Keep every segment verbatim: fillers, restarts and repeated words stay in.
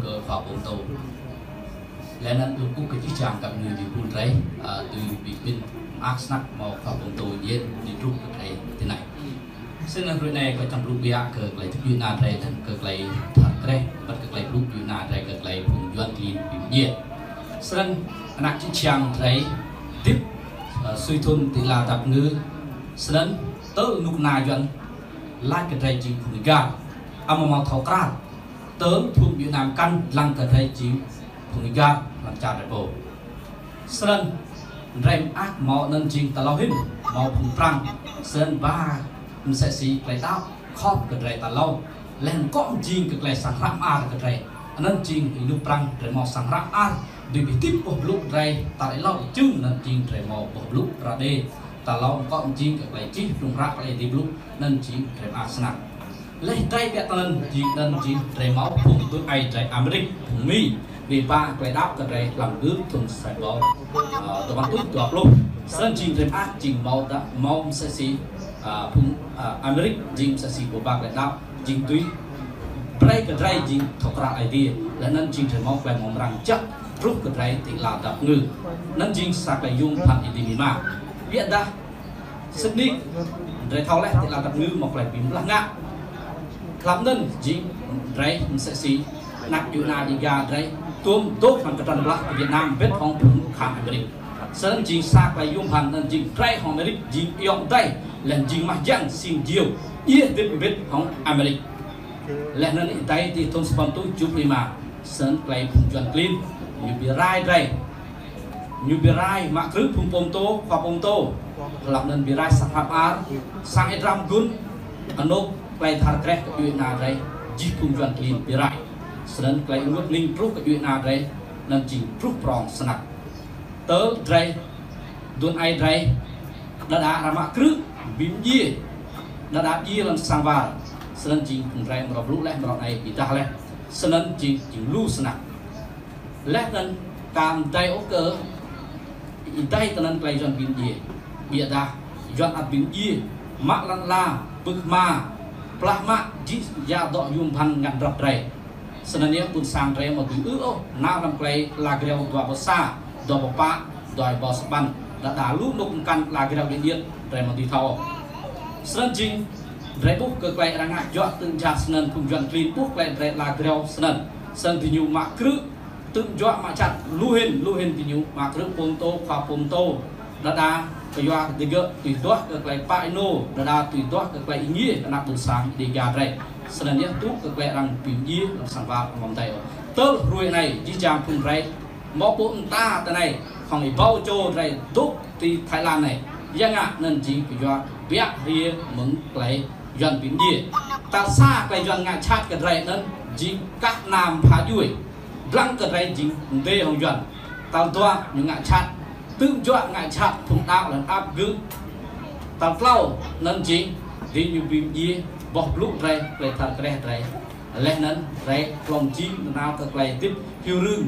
kơ khua pô mtô. Leh anăn lŏ kkuh kơ jih jang găp djuê êpul drei, a, tui bi kƀĭn mơak snăk mâo khua pô mtô Yuăn ñu truh kơ drei tinei. Snăn hruê anei kâo čiăng blŭ ƀiă kơ klei hdĭp djuê ana drei, leh anăn kơ klei dhar kreh, wăt kơ klei blŭ djuê ana drei kơ klei phung Yuăn klin bi mdjiê. Snăn anak čư̆ čhiăng drei hdĭp, a, sui thŭn ti lăn dap kngư. Snăn tơl knŭk kna Yuăn lač kơ drei jing phung êgar, amâo mâo thâo kral. Tơl phung Việt Nam kăn dlăng kơ drei jing phung êgar hlăm čar drei pô. Snăn drei mơak mâo anăn jing tal êlâo hĭn, mâo phung Prăng, snăn ba msĕ si klei đăo khŏp kơ drei tal êlâo. Leh anăn kŏ mjing kơ klei sang hră mơar kơ drei. Anăn jing ênuk Prăng drei mâo sang hră mơar, dưi bi hdĭp boh blŭ drei tal êlâo čưng anăn jing drei mâo boh blŭ ră đê. Tal êlâo kŏ mjing kơ klei čih hlŭng hră klei Aê Diê blŭ anăn jing drei mơak snăk. Leh drei ƀiă tinăn jing anăn jing drei mâo phung dŭn ai drei Amêrik, phung Mi, bi ba klei đăo kơ drei hlăm gưl thŭn sa êbâo, a, dua păn êtuh dua pluh. Snăn jing drei mơak jing mâo đa, mâo msĕ si, a, phung, a, Amêrik jing msĕ si bi ba klei đăo jing tui brei kơ drei jing thâo kral Aê Diê. Leh anăn jing drei mâo klei mrâo mrang jăk truh kơ drei ti lăn dap kngư. Anăn jing sa klei yuôm bhăn êdimima. Ƀiădah sĭt nik, drei thâo leh ti lăn dap kngư mâo klei bi blah ngă. Hlăm anăn jing drei msĕ si anak djuê ana Đêga drei tuôm dôk hlăm kdrăn blah kơ Việt Nam mbĭt hŏng phung kahan Amêrik. Snăn jing sa klei yuôm bhăn anăn jing drei hŏng Amêrik jing ayŏng adei, leh anăn jing mah jiăng sĭt djiêu, djiê hdĭp mbĭt hŏng Amêrik. Leh anăn êdei ti thŭn sa êbâo êtuh kjuh pluh êma, snăn klei phung Yuăn klin ñu bi rai drei. Ñu bi rai mă krư̆ phung pô mtô, khua pô mtô. Hlăm anăn bi rai sang hră mơar, sang êdram gun, anôk klei dhar kreh kơ djuê ana drei, jih phung Yuăn klin bi rai. Snăn klei ênguôt hnĭng truh kơ djuê ana drei, anăn jing truh prŏng snăk. Tơl drei, dŭn ai drei, đa đa arăng mă krư̆, bi mdjiê, đa đa djiê hlăm sang war. Snăn jing phung drei mrâo blŭ leh, mrâo anei bi êdah leh. Snăn jing, jing lu snăk. Leh anăn ka mdei ôh kơ êdei tinăn klei Yuăn bi mdjiê. Ƀiădah Yuăn ăt bi mdjiê, mă lăn ala, pưk hma, plah mă, jih jang dŏ yuôm bhăn ngăn drăp drei. Snăn yơh ƀuôn sang drei amâo dưi ư ôh, nao hlăm klei ala griao dua êbâo sa, dua êbâo pă, dua êbâo sa păn, đa đa lu anôk mkăn ala griao điêt điêt, drei amâo dưi thâo ôh. Snăn jing, drei ƀuh kơ klei arăng ngă juă tơl jhat snăn phung Yuăn klin ƀuh klei drei ala griao snăn. Snăn diñu mă krư̆, tơl juă mă jhat lu hĭn, lu hĭn diñu mă krư̆ pô mtô, khua pô mtô. Đa đa kyua digơ̆ tui duah kơ klei kpă ênô, đa đa tui duah kơ klei êngiê kơ anak ƀuôn sang Đêga drei. Snăn yơh tŭ kơ klei arăng bi mdjiê hlăm sang war amâo mdei ôh. Tơl hruê anei, jih jang phung drei, mâo ƀuôn ta tinei, hŏng êbâo čô drei dôk ti Thái Lan anei. Ya ngă anăn jing kyua biă hriê mơ̆ng klei Yuăn bi mdjiê. Tal sa klei Yuăn ngă jhat kơ drei anăn jing kah nam pha djuê. Dlăng kơ drei jing mdê hŏng Yuăn. Tal dua ñu ngă jhat. Tơl juă ngă jhat phung đăo leh anăn ăp gưt. Tal tlâo anăn jing diñu bi mdjiê boh blŭ drei, klei dhar kreh drei. Leh anăn drei klŏng jing nanao kơ klei hdĭp hiu rưng.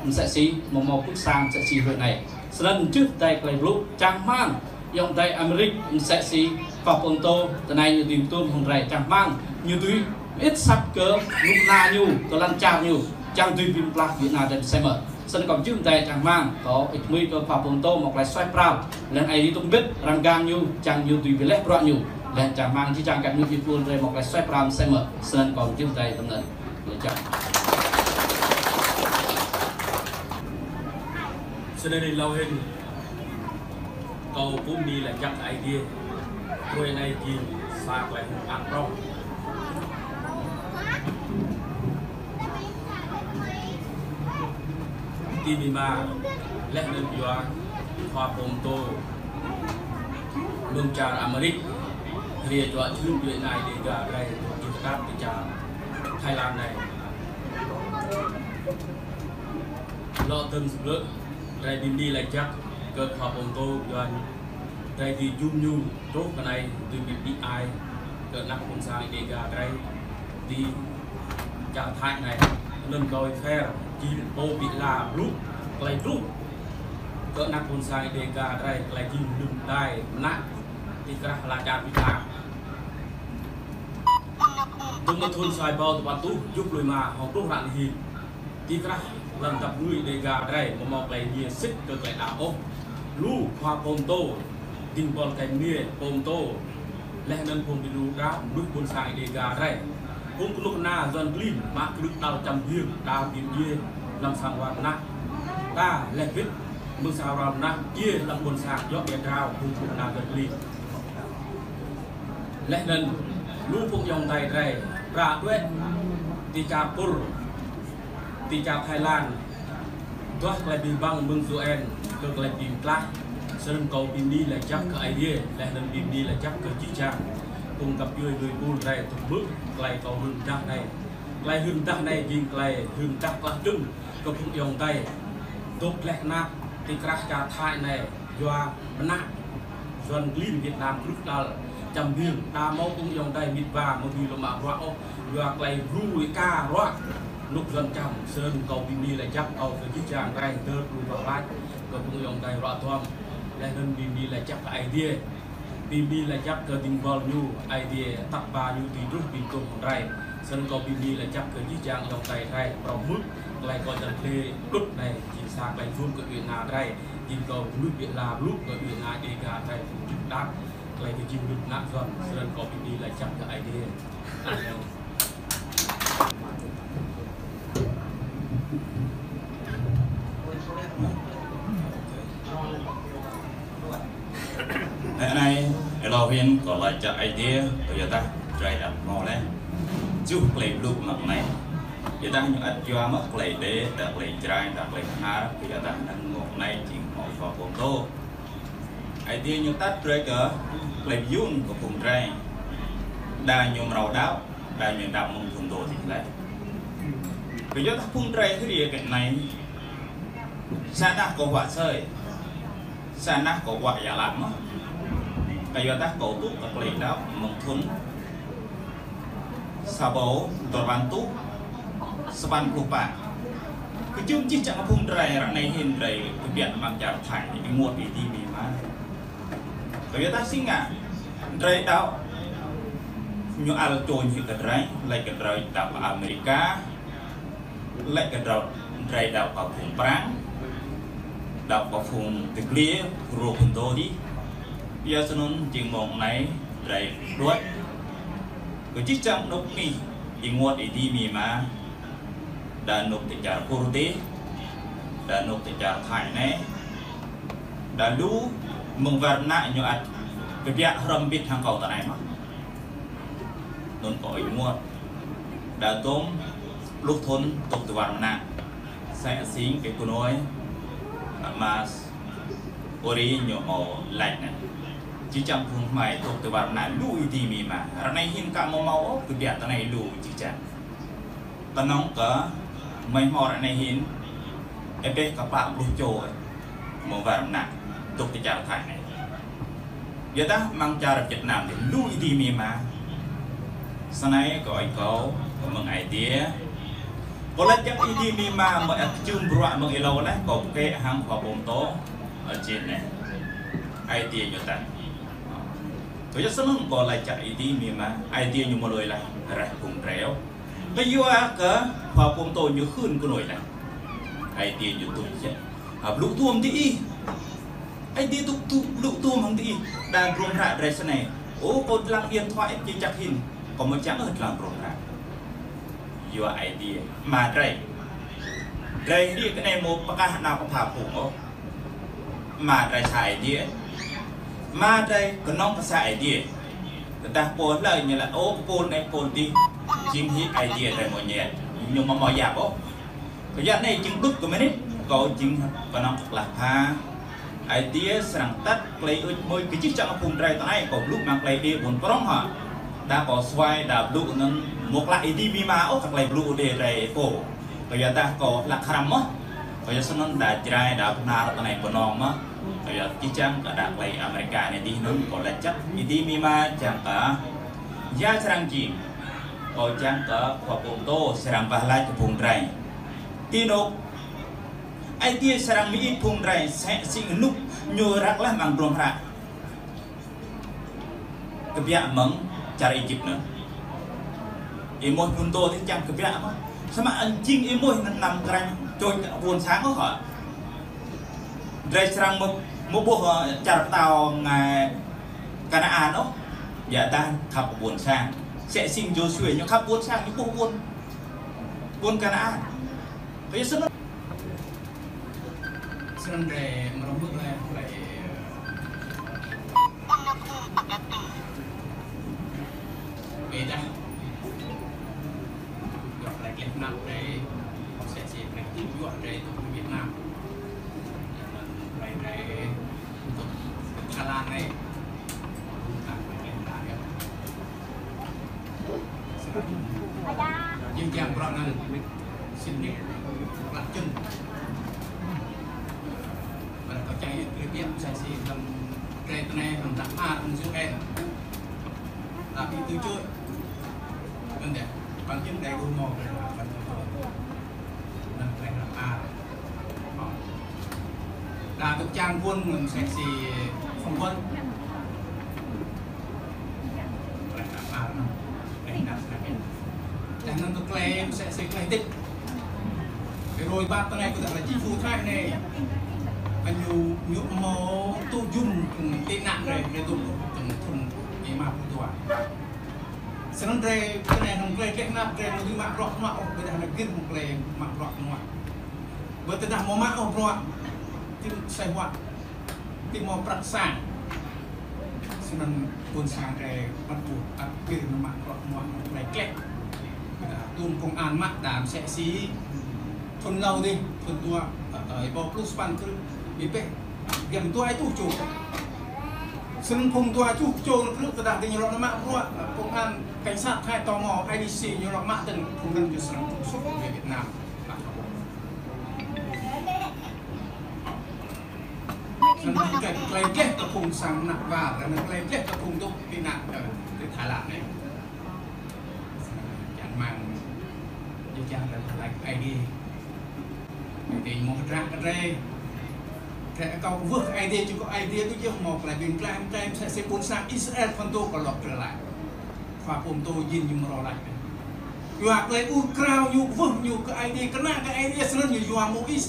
Msĕ si, mâo mâo pưk sang msĕ si hruê anei. Snăn jih êdei klei blŭ čang hmăng. Ayŏng adei Amêrik msĕ si khua pô mtô, tinei ñu dưi mtuôm hŏng drei čang hmăng. Ñu dưi mơĭt asăp kơ knŭk kna ñu, kơ lăn čar ñu, čiăng dưi bi blah djuê ana drei msĕ mơh. Snăn kâo jih êdei čang hmăng, kâo ih hmưi kơ khua pô mtô mâo klei suaih pral. Leh anăn ai dôk mbĭt, răng gang ñu, čiăng ñu dưi bi leh bruă ñu. Leh čang hmăng jih jang găp djuê êpul drei mâo klei suaih pral msĕ mơh. Snăn kâo jih êdei tinăn. Leh čang. Snăn êlâo hĭn. Kâo pŭ mni lač jăk Aê Diê, hruê anei jing sa klei hơ̆k mơak prŏng. Ti mima, leh anăn yua khua pô mtô mơ̆ng čar Amêrik, hriê čuă čhưn djuê ana Đêga drei, ti čar Thái Lan anei. Lŏ tơ̆ng sơblơ̆, drei bi mni lač jăk kơ khua pô mtô Yuăn, drei dưi jum ñu truh kơ anei dưi bi mđĭ ai kơ anak ƀuôn sang Đêga drei ti čar Thái anei. Anăn kâo êphê jing pô bi ala blŭ klei truh kơ anak ƀuôn sang Đêga drei, klei jing mnơ̆ng đai mnă ti krah ala čar Việt Nam. Dơ̆ng mơ̆ng thŭn sa êbâo dua păn êtuh kjuh pluh êma hŏng truh ară anei hĭn. Ti krah hlăm dap kngư Đêga drei amâo mâo klei êngiê sĭt kơ klei đăo ôh. Lu khua pô mtô, dĭng buăl êkei mniê pô mtô, leh anăn phung bi lu đa mnuih ƀuôn sang Đêga drei. Phung knŭk kna Yuăn klin mă krư̆ đăl čăm biêng đa bi mdjiê hlăm sang war mnă. Ta leh wĭt mơ̆ng sang war mnă djiê hlăm ƀuôn sang djŏ êa drao phung knŭk kna Yuăn klin. Leh anăn lu phung ayŏng adei drei, prăk đuĕ ti čar Kur, ti čar Thái Lan, duah klei bi băng mơ̆ng U N kơ klei bi mtlaih. Snăn kâo bi mni lač jăk kơ Aê Diê, leh anăn bi mni lač jăk kơ jih jang phung găp djuê lui pul drei dôk hmư̆ klei kâo hưn mdah anei. Klei hưn mdah anei jing klei hưn mdah klah čŭn kơ phung ayŏng adei dôk dleh knap ti krah čar Thái anei, yua mnă Yuăn klin Việt Nam krư̆ đăl čăm biêng, đa mâo phung ayŏng adei mĭt wa amâo dưi lŏ mă bruă ôh, yua klei bru êka ruă anôk Yuăn čăm. Snăn kâo bi mni lač jăk kâo kơ jih jang drei dơr lu ruah lač kơ phung ayŏng adei ruă duam, leh anăn bi mni lač jăk kơ Aê Diê. Bi mni lač jăk kơ dĭng buăl ñu, Aê Diê atăt ba ñu dưi truh bi mtuh hŏng drei. Snăn kâo bi mni lač jăk kơ jih jang ayŏng adei drei, prŏng hmư̆ klei kâo čiăng klei kŭt anei, jing sa klei yuôm kơ djuê ana drei, jing kâo mnuih bi ala blŭ kơ djuê ana Đêga drei, phung čŭk đăp klei kơ jing mnuih ngă Yuăn. Snăn kâo bi mni lač jăk kơ Aê Diê. Amen. Hĕ anei, êlâo hĭn kâo lač jăk Aê Diê, kyuadah drei ăt mâo leh jih klei blŭ mơ̆ng anei. Kyuadah ñu ăt yua mơh klei Êđê, đa klei Jrai, đa klei Bahnar, kyuadah năng mâo anei jing mâo khua pô mtô. Aê Diê ñu atăt brei kơ klei bi yuôm kơ phung drei. Đa ñu mrâo đăo, đa ñu đăo mơ̆ng phung dô dih leh. Kyuadah phung drei hriê kơ anei, sa nah kâo huă asei, sa nah kâo huă êa ală mơh. Kyuadah kâo tŭ kơ klei đăo mơ̆ng thŭn sa êbâo dua păn êtuh sa păn pluh pă. Kčưm jih jang phung drei ară anei hĭn drei kbiă mơ̆ng čar Thái, ênguôt êdimi mơh. Kyuadah si ngă drei đăo ñu ăl čô ñu kơ drei, lač kơ drei đăo kơ Amêrika, lač kơ drei, drei đăo kơ phung Prăng, đăo kơ phung Dêga, rô phung dô dih. Kyua snăn jing mơ̆ng anei drei đuĕ kơ jih jang anôk anih, ênguôt êdimi mơh. Đa anôk ti čar Kur dih, đa anôk ti čar Thái anei, đa lu mơ̆ng war mnă ñu ăt kbiă hrăm mbĭt hŏng kâo ti anei mơh. Anăn kâo ênguôt. Đa dŭm pluh thŭn dôk ti war mnă. Sa asing kơ knôi, Mas Uri ñu mâo lač anăn. Jih jang phung hmei dôk ti war mnă lu êdimi mơh. Ară anei hĭn ka mâo mâo ôh, kbiă ti anei lu jih jang. Knŏng kơ hmei hmâo ară anei hĭn, êbeh kơ pă pluh čô mơ̆ng war mnă dôk ti čar Thái anei. Kyuadah mơ̆ng čar Việt Nam dih lu êdimi mơh. Snei kâo ăt kâo, kâo mơ̆ng Aê Diê. Kâo lač jăk êdimi mơh, mơ̆ng ăt kčưm bruă mơ̆ng êlâo leh, kâo pơkĕ hŏng khua pô mtô, ơ, jing anei. Aê Diê ñu atăt. Kyua snăn kâo lač jăk êdimi mơh, Aê Diê ñu amâo lui leh reh phung drei ôh. Kyua kơ khua pô mtô ñu hưn knôi leh. Aê Diê ñu tŭ jăk. Ha, blŭ tuôm diih. Aê Diê tŭ, tŭ, blŭ tuôm hŏng diih. Đa hdruôm hră drei snei. Ô, kâo dlăng điện thoại či jăk hĭn. Kâo amâo čiăng ôh dlăng hdruôm hră. Yua Aê Diê. Ama drei. Drei hriê kơ anei amâo pơkah nao kơ pha phung ôh. Ama drei sa Aê Diê. Ama drei knŏng kơ sa Aê Diê. Tơdah pô hlei ñu lač, ô, kơ pôl anei pôl dih, jing hĭ Aê Diê drei amâo ñĕt. Ñu amâo mâo yap ôh. Kyua anei jing đŭt kơ mnĭt, kâo jing knŏng kơ klah pha. Aê Diê srăng atăt klei ưč mui kơ jih jang phung drei ti anei, kâo blŭ mơ̆ng klei Êđê ƀuôn prŏng hă. Đa kâo suai, đa blŭ anăn amâo klă êdimi mơh ôh kơ klei blŭ Êđê drei pô. Kyuadah kâo hlăk hrăm mơh. Kyua snăn đa Jrai, đa Bahnar ti anei knŏng mơh. Kyua jih jang kơ đa klei Amêrika anei dih anăn kâo lač jăk êdimi mơh čiăng kơ ya srăng jing. Kâo čiăng kơ khua pô mtô srăng wah lač kơ phung drei. Ti anôk Aê Diê srăng mơĭt phung drei, msĕ si ênuk ñu răk leh mơ̆ng hdruôm hră. Kbiă mơ̆ng čar Êjip anăn. Êmuh phung dô dih čiăng kbiă mơh. Samơ̆ anăn jing êmuh anăn năm krăng čôñ ƀuôn sang ôh hă. Drei srăng mâo, mâo ƀuh, ơ, čar ptao ngai Kanaan ôh. Ƀiădah khăp ƀuôn sang. Msĕ si Yôsuê ñu khăp ƀuôn sang, ñu ƀuh ƀuôn, ƀuôn Kanaan. Kyua snăn. Snăn drei mrâo mơ̆ng leh, klei, ơ, ƀiădah. Dŏ klei dleh knap drei, msĕ si klei ktư̆ juă drei tŭ Việt Nam. Klei drei tŭ Thái Lan anei. Mâo lu mta klei dleh knap yơh. Jih jang bruă anăn sĭt nik klă čŭn. Ƀiădah kâo čiăng yơh klei biă msĕ si hlăm drei tinei hlăm dah ar msĕ si. Tapi tui čuê. Anăn dih, păng jing đei lu mâo klei hlăm păng jing. Anăn klei hlăm ar. Đa tŭ čang ƀuôn msĕ si phỏng vấn. Klei hlăm ar. Klei hlăm ar. Leh anăn tŭ klei msĕ si klei hdĭp. Êrôi ƀă tinei kơ dah lĕ chính phủ Thái anei. Ñu, ñu mâo tŭ jum phung tị nạn drei, drei tŭ, tŭ thŭn êma pluh dua. Snăn drei, tinei hŏng klei dleh knap drei, mâo dưi mă bruă mă ôh, ƀiădah anăn gĭr hŏng klei mă bruă mă. Ƀiădah mâo mă ôh bruă, ti msĕ huă, ti mâo prăk sang. Snăn ƀuôn sang drei ăt ƀuh, ăt gĭr mă bruă mă hŏng klei dleh. Ƀiădah tŭm công an mă đa msĕ si thŭn êlâo dih, thŭn dua, ơ, ơ, êbâo pluh sa păn krư̆, bi pĕ, giăm dua êtuh čô. Snăn phung dua êtuh čô anăn krư̆ tơdah diñu lŏ mă bruă, công an, cảnh sát Thái tơ mâo, I D C ñu lŏ mă dơ̆ng, phung anăn ñu srăng tŭ sŭk Việt Nam. Snăn klei, klei dleh kơ phung sang mnă war, leh anăn klei dleh kơ phung dôk tị nạn, ơ, ti Thái Lan anei. Čang hmăng, jih jang leh lač Aê Diê. Aê Diê mâo hdră kơ drei. Drei akâo kwưh Aê Diê, čŭ kơ Aê Diê tŭ jih mâo klei bi mtlaih mtlaih msĕ si ƀuôn sang Israel phŭn dôk kơ lŏ drei lač. Khua pô mtô jing ñu mrâo lač. Yua klei ur krao ñu kwưh ñu kơ Aê Diê, kna kơ Aê Diê snăn ñu yua Môis.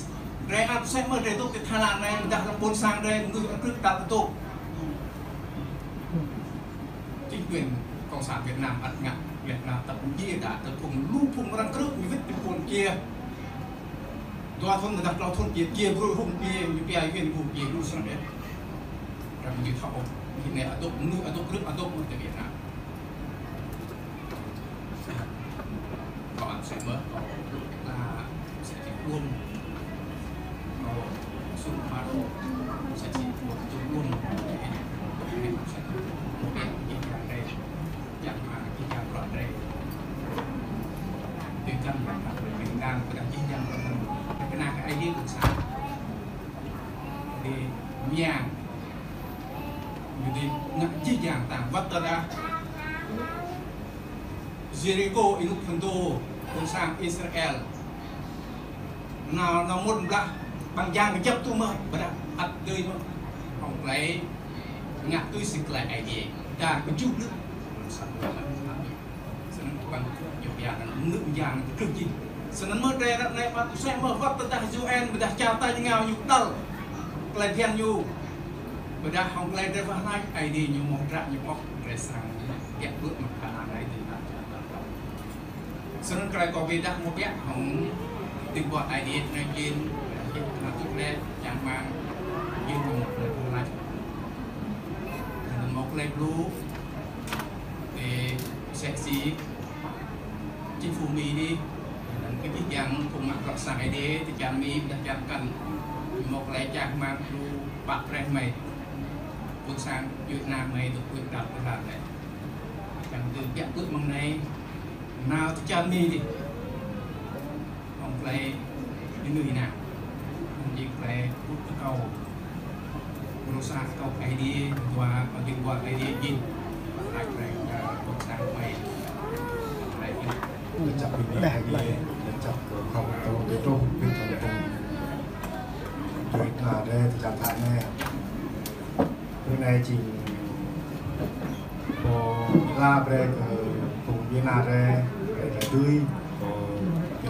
Drei ăt msĕ mơh drei dôk ti Thái Lan anei, dah hlăm ƀuôn sang drei, mnuih ăt krư̆ ăt dôk. Chính quyền Cộng sản Việt Nam ăt ngă, Việt Nam tăp mdjiê đa, tăp phung lu phung arăng krư̆ ñu wĭt ti phung kiê. Dua thŭn dah tlâo thŭn kiê, kiê brui hŭm kiê, ñu pia Yuăn gŭ kiê lu snăk yơh. Arăng ñu thâo, ñu nĕ adôk, mnuih adôk, krư̆ adôk mơh ti Việt Nam. Kâo ăt msĕ mơh, kâo lŏ msĕ si kluôm. Kâo sum mă msĕ si kluôm, msĕ si kluôm. Jih jang drei. Jih jang mă, jih jang bruă drei. Tui kăn mă, tui kăn, tui kăn jih jang bruă drei. Kna kơ Aê Diê ƀuôn sang. Aê Diê mơyang. Ñu dưi ngă jih jang tang wăt tơdah Jêrikô ênuk phŭn dô, ƀuôn sang Israel. Nao, nao mŭt blah, ƀăng jang kjăp tŭ mơh, ƀiădah ăt dưi mơh. Hŏng klei ngă tui si klei Aê Diê. Dar kjuh blư̆. Ƀuôn sang Snăn ƀăng ñu pia anăn mnư̆ mjang anăn kdrưh jing. Snăn mơh drei ară anei ƀăng msĕ mơh wăt tơdah U N, ƀiădah čar tač êngao ñu kđăl. Klei bhiăn ñu. Ƀiădah hŏng klei drei wah lač, Aê Diê ñu mâo hdră ñu pŏk, drei srăng ƀiă blŭ mă khả năng Aê Diê ta. Snăn klei kâo bi êdah mâo ƀiă hŏng dĭng buăl Aê Diê anei jing, jing kna tŭ leh, čang hmăng, jing mâo klei wah lač. Snăn mâo klei blŭ, ti msĕ si Chính phủ Mi dih, anăn kơ jih jang phung mă bruă sang Aê Diê, ti čar Mi, ƀiădah čar mkăn. Mâo klei čang hmăng lu pă brei hmei. Ƀuôn sang Việt Nam hmei dôk ƀuôn dap ƀuôn dap leh. Čang dưi ƀiă ƀuôn mơ̆ng anei, nao ti čar Mi dih. Hŏng klei ênưih ênang. Hŏng jing klei ƀuh akâo. Mrô sa akâo Aê Diê, dua, hŏng jing dua Aê Diê jing. Lač klei, ơ, ƀuh sang hmei. Klei jing. Kčăp bi mni Aê Diê, kčăp kơ khua pô mtô, bi truh, bi truh, bi truh. Čuê kna drei, kčăp kna anei. Ƀuôn anei jing pô la brei kơ phung Việt Nam drei, brei drei dưi, pô Việt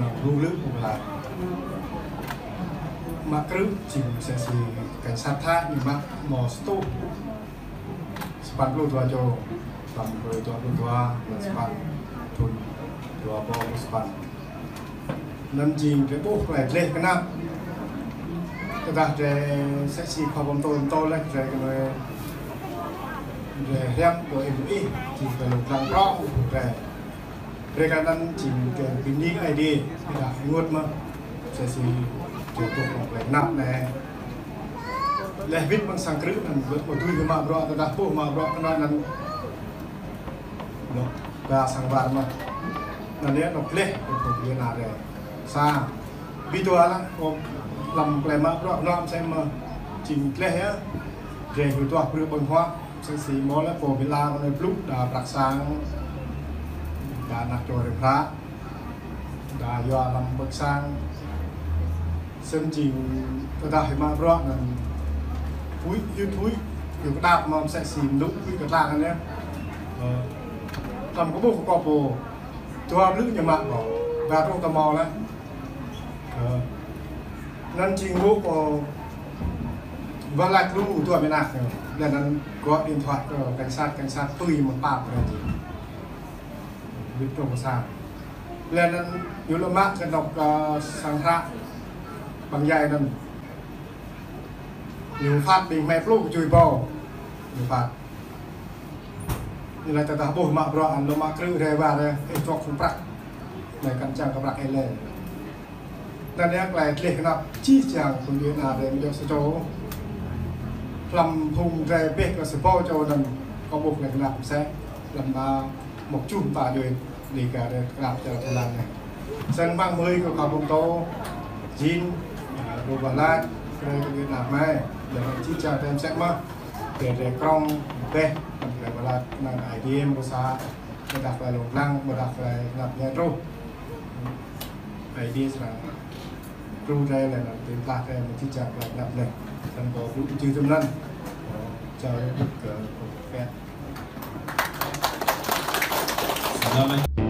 năng lu lưh pô lač. Mă krư̆ jing msĕ si cảnh sát Thái ñu mă mâo sa êtuh sa păn pluh dua čô, sa păn pluh dua pluh dua, sa păn thŭn dua êbâo pluh sa păn. Anăn jing drei ƀuh klei dleh knap. Tơdah drei msĕ si khua pô mtô mtô leh drei kơ drei hriăm kơ ih ih, jing klei lông dlăng prŏng drei. Drei kơ anăn jing klei bi mni Aê Diê, tơdah ênguôt mơh, msĕ si drei tuh klei knap anei. Leh wĭt mơ̆ng sang krư̆ anăn, wĭt mă tui mă bruă, tơdah ƀuh mă bruă knap anăn. Lŏ ba sang war mơh. Anăn yơh anôk dleh, kơ pô Việt Nam drei. Sa, bi dua lah, kơ hlăm klei mă bruă knap msĕ mơh jing dleh yơh. Drei hiu duah brư̆ ƀơ̆ng huă, msĕ si mâo leh pô bi la kơ anei blŭ, đa prăk sang, đa anak čô rĭm hră, đa yua hlăm ƀơ̆ng sang. Snăn jing tơdah ih mă bruă anăn huĭ, hiu huĭ, hiu kđap mơh msĕ si mnŭ huĭ kơ tlang anăn yơh. Ơ, hlăm kơ ƀuh kơ pô, dua blư̆ ñu mă kơ, ba truh tơ mâo leh. Ơ, anăn jing ƀuh kơ wah lač lu dua mnă ñu. Leh anăn gọi điện thoại kơ cảnh sát, cảnh sát tui mơ̆ng pap anăn jing. Wĭt truh kơ sang. Leh anăn ñu lŏ mă kơ anôk, ơ, sang hră Ƀăng Yai anăn. Ñu phat ƀing hmei pluh kjuh êbâo. Ñu phat. Ñu lač tơdah ƀuh mă bruă anăn lŏ mă krư̆ drei war drei, ih čŏk phung prăk. Hmei kăn čiăng kơ prăk ih leh. Anăn yơh klei dleh knap jih jang phung Việt Nam drei amâo djŏ sa čô. Hlăm phung drei ƀĕ kơ sa êbâo čô anăn kâo ƀuh klei knap msĕ. Hlăm ba mâo kjuh mta djuê Dega drei knap čar Thái Lan anei. Snăn mơ̆ng hmưi kơ khua pô mtô, jing, ơ, lu wah lač, drei kơ Việt Nam hmei, leh anăn jih jang drei msĕ mơh. Drei, drei krŏng, ƀĕ, hlăm klei wah lač, knang Aê Diê mrô sa, ƀiădah klei lông dlăng, ƀiădah klei knap ñai truh. Aê Diê srăng đru drei leh anăn bi mtlaih drei mơ̆ng jih jang klei knap leh. Snăn kâo blŭ jih dŭm anăn. Kâo čao ƀuh kơ kâo pĕ.